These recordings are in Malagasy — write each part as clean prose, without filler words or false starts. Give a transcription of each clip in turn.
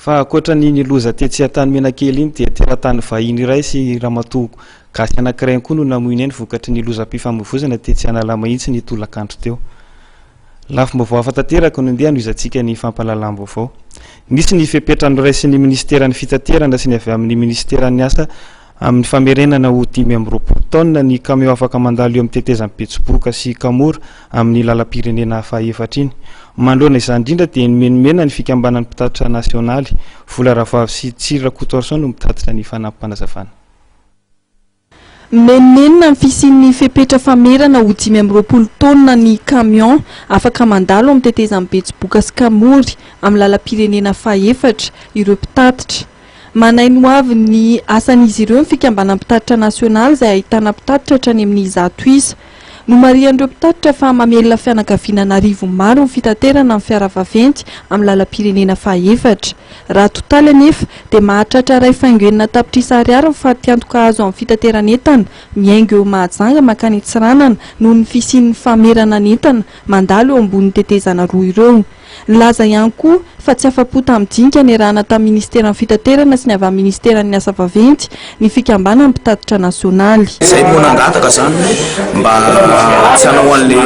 Fa ankoatra an'iny loza tetsy Antanimenakely iny dia teratany vahiny iray sy ramatoa gasy anankiray ihany koa no namoy ny ainy vokatry ny lozam-pifamoivoizana tetsy Analamahitsy ny tolakandro teo. Lafim-baovao hafa tanteraka no ndeha hanohizantsika ny fampahalalam-baovao. Nisy ny fepetra noraisin'ny minisiteran'ny fitaterana sy ny avy amin'ny minisiteran'ny asa amin'ny famerenana ho 25 taonina ny kamiao afaka mandalo eo amin'ny tetezan'i Betsiboka sy Kamora amin'ny lalam-pirenena fahaefatra iny. Manoloana izany indrindra dia nimenomena ny fikambanan'ny mpitatitra nasionaly. Vola Rahavavy sy Tsiry Rakotoarison no mitatitra ny fanampim-panazavana. Mimenomenona ny fisian'ny fepetra famerana ho 25 taonina ny camion afaka mandalo amin'ny tetezan'i Betsiboka sy Kamory amin'ny lalam-pirenena fahefatra ireo mpitatitra. Manahy ny hoavin'ny asan'izy ireo ny fikambanan'ny mpitatitra nasionaly izay ahitana mpitatitra hatrany amin'ny 100 isa. Nomarihan'ireo mpitatitra fa mamelona fianakaviana an'arivony maro ny fitaterana amin'ny fiara vaventy amin'ny lalam-pirenena fahaefatra. Raha atotaly anefa dia mahatratra iray faingo enina tapitrisa ariary ny fatiantoka azo amin'ny fitateran'entana miainga eo Mahajanga mankany Antsiranana noho ny fisian'ny famerana ny entana mandalo eo ambonin'ny tetezana roa ireo. Nilaza ihany koa fa tsy afa-po tamin'ny dinika niarahana tamin'ny Ministeran'ny Fitaterana sy ny avy amin'ny Ministeran'ny Asa Vaventy ny Fikambanan'ny Mpitatitra Nasionaly. Izay moa nangataka izany hoe mba tsy hanao an'le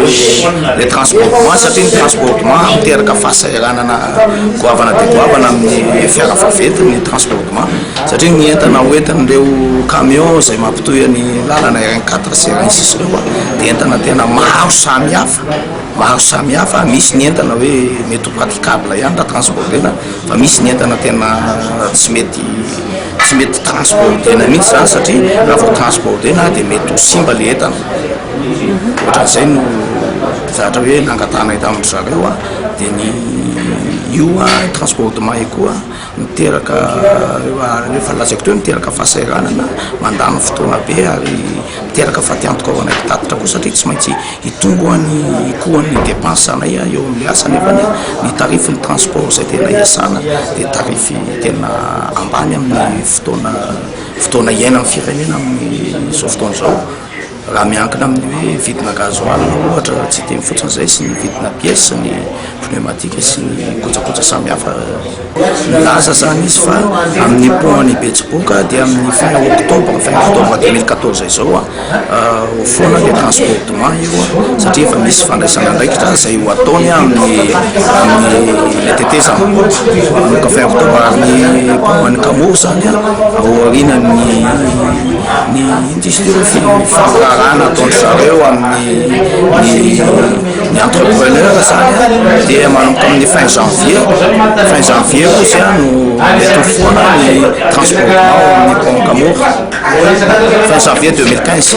le transbordement satria ny transbordement miteraka fahasahiranana goavana dia goavana amin'ny fiara vaventy ny transbordement satria ny entana hoentin'ireo camion izay mampitohy ny lalana RN 4 sy RN 6 ireo dia entana tena maro samihafa. Maro samihafa, misy ny entana hoe mety ho praticable ihany raha transporter-na fa misy ny entana tena tsy mety tsy mety transporter-na mihitsy zany satria raha vao transporter-na dia mety ho simba le entana. Ohatran'izay no zavatra hoe nangatahanay tamin-dry zareo a, dia ny io a transbordement io koa miteraka efa lazaiko teo miteraka fahasahiranana, mandany fotoana be ary miteraka fatiantoka ho anay mpitatitra koa satria tsy maintsy Hitombo any koa ny dépense anay eo amin'ilay asa nefa ny tarif ny transport izay tena iasana dia tarif tena ambany amin'ny fotoana fotoana iainan'ny firenena amin'izao fotoana izao. Raha miankina amin'ny hoe vidina gasoil ohatra tsy hiteny fotsiny izay sy ny vidina pièce sy ny pneumatique sy ny kojakoja samihafa. Nilaza izany izy fa amin'ny pont any Betsiboka dia amin'ny fin octobre fin octobre 2014 izao Ho foana ilay transbordement io satria efa misy fandraisana andraikitra izay ho ataony amin'ny amin'ilay tetezana manomboka fin octobre ary ny pont an'i Kamory izany ao aorianan'ny ny inona izy ity hoe fifampiraharahana ataon-dry zareo amin'ny ny ny entrepreneur izany dia manomboka amin'ny fin janvier fin janvier ozy no mety ho foana ny transbordement ao amin'ny pont Kamory. Fin janvier 2015.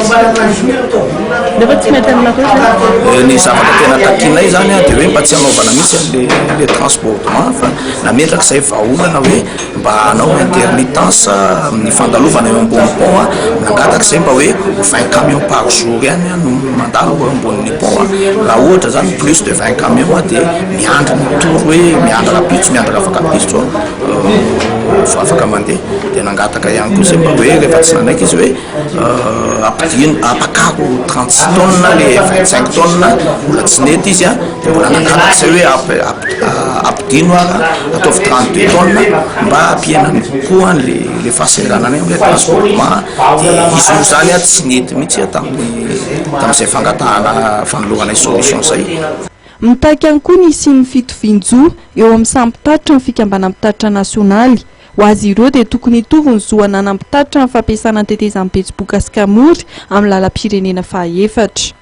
Nefa tsy mety aminareo izay? Ny zavatra tena takianay izany dia hoe mba tsy hanaovana mihitsy an'le le transbordement fa nametraka izay vahaolana hoe mba hanao intermittence amin'ny fandalovana eo ambony pont, nangataka izay mba hoe 20 camions par jour ihany no mandalo eo ambonin'ny pont, raha ohatra izany plus de 20 camions dia miandry ny tour hoe miandry rahampitso, miandry rafakampitso vao afaka mandeha. Dia nangataka ihany koa izay mba hoe rehefa tsy nanaiky izy hoe ampidino, ampakaro 36 tonnes le 25 tonnes, mbola tsy nety izy an, dia mbola nangataka izay hoe ampidino ara ataovy 32 tonnes mba hampihenany kokoa an'le le fahasahirananay amin'ilay transbordement, dia izy io izany an tsy nety mihitsy tamin'ny tamin'izay fangatahana fanoloranay solution izay. Mitaky ihany koa ny hisian'ny fitovian-jo eo amin'ny samy mpitatitra ny fikambanan'ny mpitatitra nasionaly. Ho azy ireo dia tokony hitovy ny zo ananan'ny mpitatitra amin'ny fampiasana ny tetezan'i Betsiboka sy Kamory amin'ny lalam-pirenena fahaefatra.